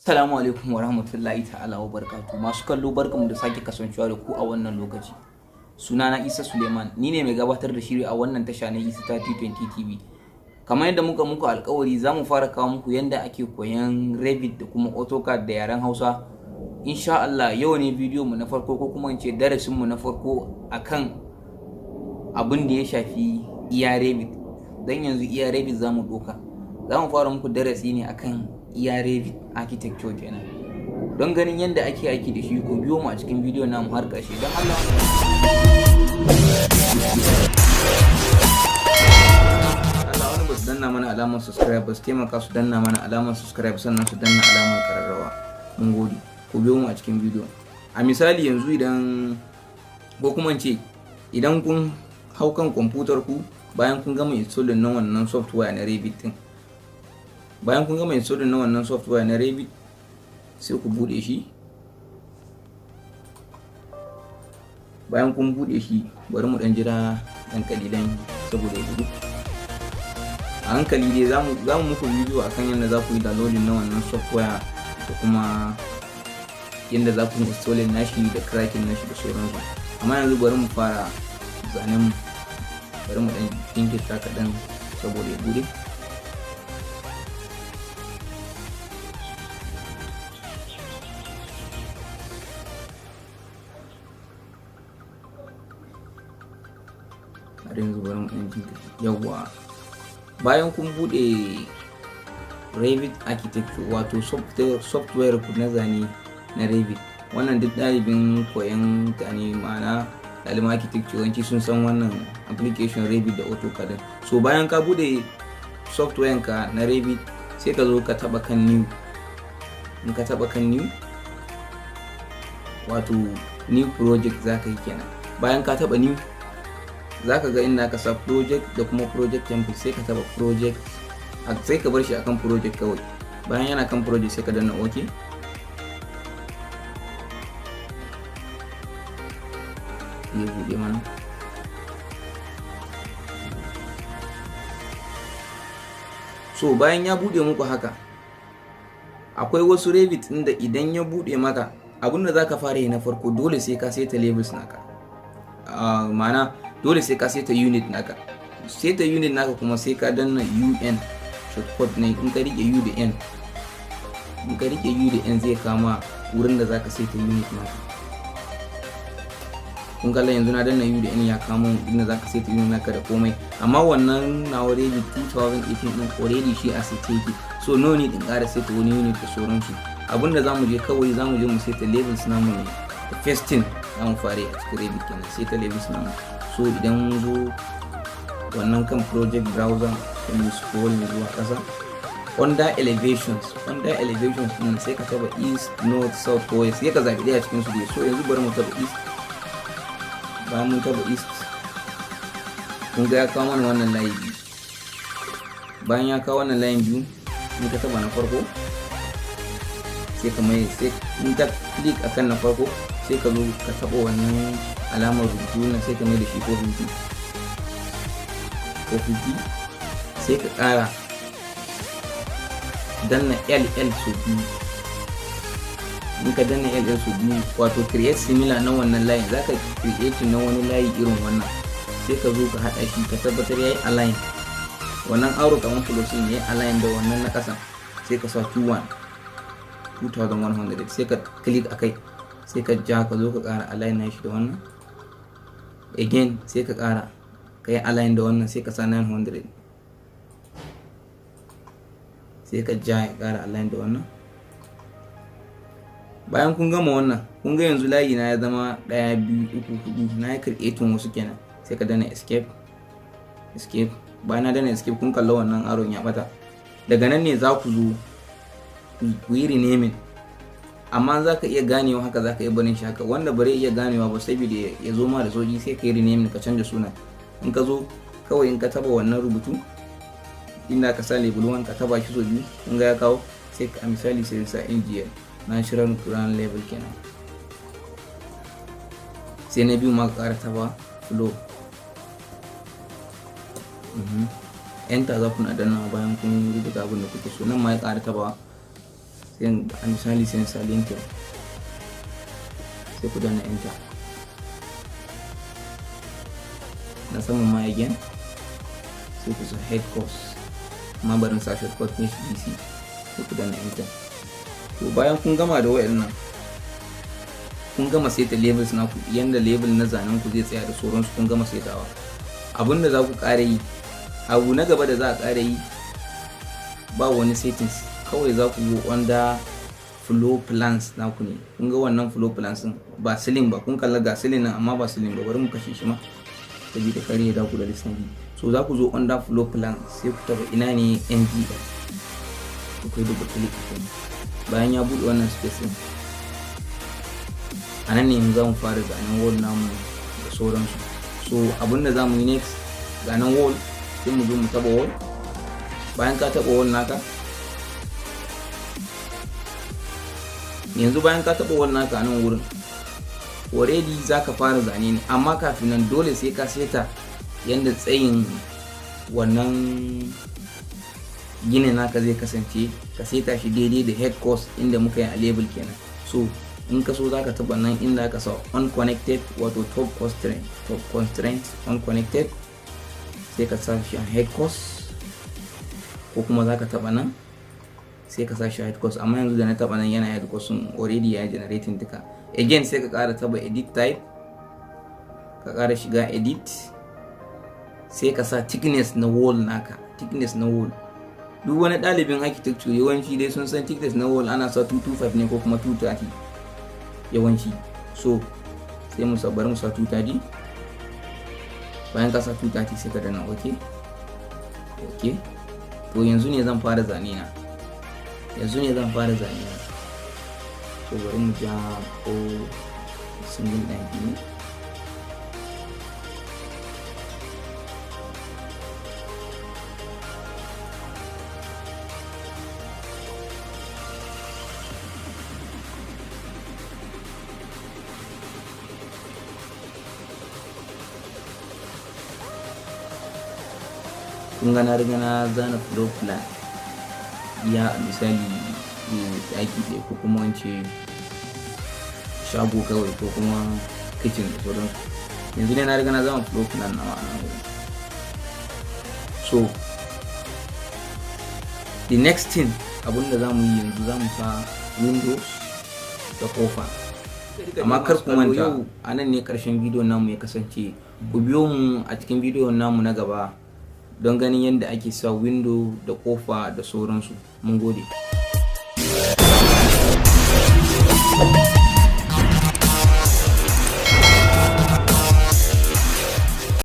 Assalamu alaikum wa rahmatullahi ta'ala wa barakatu. Masu kallo, barkamu da sake kasancewa da ku a wannan lokaci. Sunana Isa Suleiman, ni ne mai gabatar da shiri a wannan tasha na Isa 3020 TV. Kamar yadda muka muku alkawari, za mu fara kawo muku yadda ake koyan Revit da kuma AutoCAD da yaren Hausa. Insha Allah yau ne bidiyo mu na farko, ko kuma in ce darasin mu na farko akan abin da ya shafi iya Revit. Dan yanzu iya Revit za mu ɗauka. Za mu fara muku darasi ne akan iya Revit architecture kenan. Don ganin yadda ake aiki da shi, ku biyo mu a cikin bidiyon namu har ƙarshe. Don Allah wani ba su danna mana alamar subscribe ba, su taimaka su danna mana alamar subscribe, sannan su danna alamar kararrawa. Mun gode, ku biyo mu a cikin bidiyo. A misali yanzu, idan, ko kuma ce idan kun hau kan kwamfutar ku, bayan kun gama installing na wannan software na Revit din, bayan kun gama installing na wannan software na Revit, sai ku bude shi. Bayan kun bude shi, bari mu dan jira dan kalilan saboda ya budu a hankali. Dai za mu muku bidiyo akan yadda za ku yi downloading na wannan software da kuma yadda za ku yi installing nashi da cracking nashi da sauransu. Amma yanzu bari mu fara zanen mu. Bari mu dan jinkirta kaɗan saboda ya bude. Har yanzu bari mu ɗan jinkirta. Yawwa, bayan kun buɗe Revit Architecture, wato software ku na zane na Revit, wannan duk ɗalibin koyon zane, ma'ana ɗalibin architecture, yawanci sun san wannan application Revit da AutoCAD. So bayan ka buɗe software ka na Revit, sai ka zo ka taɓa kan New. In ka taɓa kan New, wato new project za ka yi kenan. Bayan ka taɓa New, za ka ga inda aka sa Project da kuma Project Template. Sai ka taba Project, sai ka bar shi akan Project kawai. Bayan yana kan Project, sai ka danna OK. Ya buɗe mana. So bayan ya buɗe muku haka, akwai wasu Revit ɗin da idan ya buɗe maka, abinda za ka fara yi na farko, dole sai ka saita levels naka, ma'ana dole sai ka saita unit naka. Saita unit naka kuma, sai ka danna UN, shortcut ne. In ka rike U da N, in ka rike U da N, zai kama wurin da zaka saita unit naka. Kun kalla, yanzu na danna U da N, ya kama inda zaka saita unit naka da komai. Amma wannan nawa Revit 2018 din already shi a saite yake, so no need in ƙara saita wani unit da sauransu. Abinda zamu je kawai, zamu je mu saita levels namu ne. The first thing zamu fara a cikin Revit kenan, saita levels namu. So idan mun zo wannan kan project browser, sai mu scroll zuwa ƙasa, under elevations. Under elevations din, sai ka taba east, north, south ko west, sai ka zabi ɗaya cikin su dai. So yanzu bari mu taba east. Bayan mun taba east, kun ga ya kawo mana wannan layi biyu. Bayan ya kawo wannan layin biyu, in ka taba na farko, sai ka mai, sai in ka click akan na farko, sai ka zo ka taba wannan alamar rubutu na, sai ka mai da shi 450, 450. Sai ka ƙara danna LL so biyu. In ka danna LL so biyu, wato create similar na wannan layin, za ka create na wani layi irin wannan. Sai ka zo ka haɗa shi, ka tabbatar ya yi align, wannan arrow kamar plus ya yi align da wannan na ƙasa. Sai ka sa 21, 2100, sai ka click akai, sai ka ja, ka zo ka ƙara align na shi da wannan again. Sai ka ƙara ka yi align da wannan, sai ka sa 900, sai ka ja, ya ƙara align da wannan. Bayan kun gama wannan, kun ga yanzu layi na ya zama ɗaya, biyu, uku, hudu. Na yi creating wasu kenan. Sai ka danna escape, escape. Bayan na danna escape, kun kalla wannan arrow n ya bata. Daga nan ne za ku zo ku yi renaming. Amma za ka iya ganewa haka, za ka iya barin shi haka. Wanda bare iya ganewa ba, saboda ya zo ma da sauki, sai ka yi renaming, ka canza suna. In ka zo kawai, in ka taba wannan rubutu inda ka sa level 1, ka taba shi so biyu, kun ga ya kawo. Sai ka, misali, sai sa NGL, natural ground level kenan. Sai na biyu ma ka kara taba floor. Enter za ku na danna bayan kun rubuta abin da kuke so. Nan ma ya kara taba, Sai a misali sai sa lintel, sai ku danna Enter. Na saman ma again sai ku sa head course, amma barin sa shortcut ne BC, sai ku danna Enter. To, bayan kun gama da wayannan, kun gama saita levels naku, yanda level na zanen ku zai tsaya da sauransu, kun gama saitawa. Abinda za ku ƙara yi, abu na gaba da za a ƙara yi, ba wani settings, kawai za ku yi under floor plans naku ne. Kun ga wannan floor plans din, ba ceiling ba. Kun kalla, ga ceiling nan amma ba ceiling ba. Bari mu kashe shi ma saboda kare ya daku da lissafi. So za ku zo under floor plan, sai ku taba ina ne NGL, ku kai double click akai. Bayan ya buɗe wannan space din, a nan ne yanzu za mu fara zanen wall namu da sauransu. So abinda za mu yi next, zanen wall, sai mu zo mu taba wall. Bayan ka taba wall naka yanzu, bayan ka taba wall naka a nan wurin, already za ka fara zane ne. Amma kafin nan dole sai ka seta yadda tsayin wannan ginin naka zai kasance, ka seta shi daidai da head course inda muka yi a level kenan. So in ka so, za ka taba nan inda aka sa unconnected, wato top constraint, top constraint unconnected, sai ka sa shi a head course, ko kuma za ka taba nan sai ka sa shi a head course. Amma yanzu da na taba nan, yana head course already, ya generating duka. Again sai ka kara taba edit type, ka kara shiga edit, sai ka sa thickness na wall naka. Thickness na wall, duk wani ɗalibin architecture yawanci dai sun san thickness na wall ana sa 225 ne ko kuma 230 yawanci. So sai mu sa, bari mu sa 230. Bayan ka sa 230, sai ka danna Ok. To, yanzu ne zan fara zane na, yanzu ne zan fara zane na. So bari mu ja ko single line ne. Kun ga na riga na zana floor plan ya misali ɗaki ɗaya ko kuma wance shago kawai ko kuma kitchen da sauransu. Yanzu dai na riga na zama floor plan nawa a nan wurin. So the next thing, abinda za mu yi yanzu, za mu sa windows da kofa. Amma kar ku manta, yau a nan ne karshen bidiyon namu ya kasance. Ku biyo mu a cikin bidiyon namu na gaba don ganin yadda ake sa window da kofa da sauransu. Mun gode.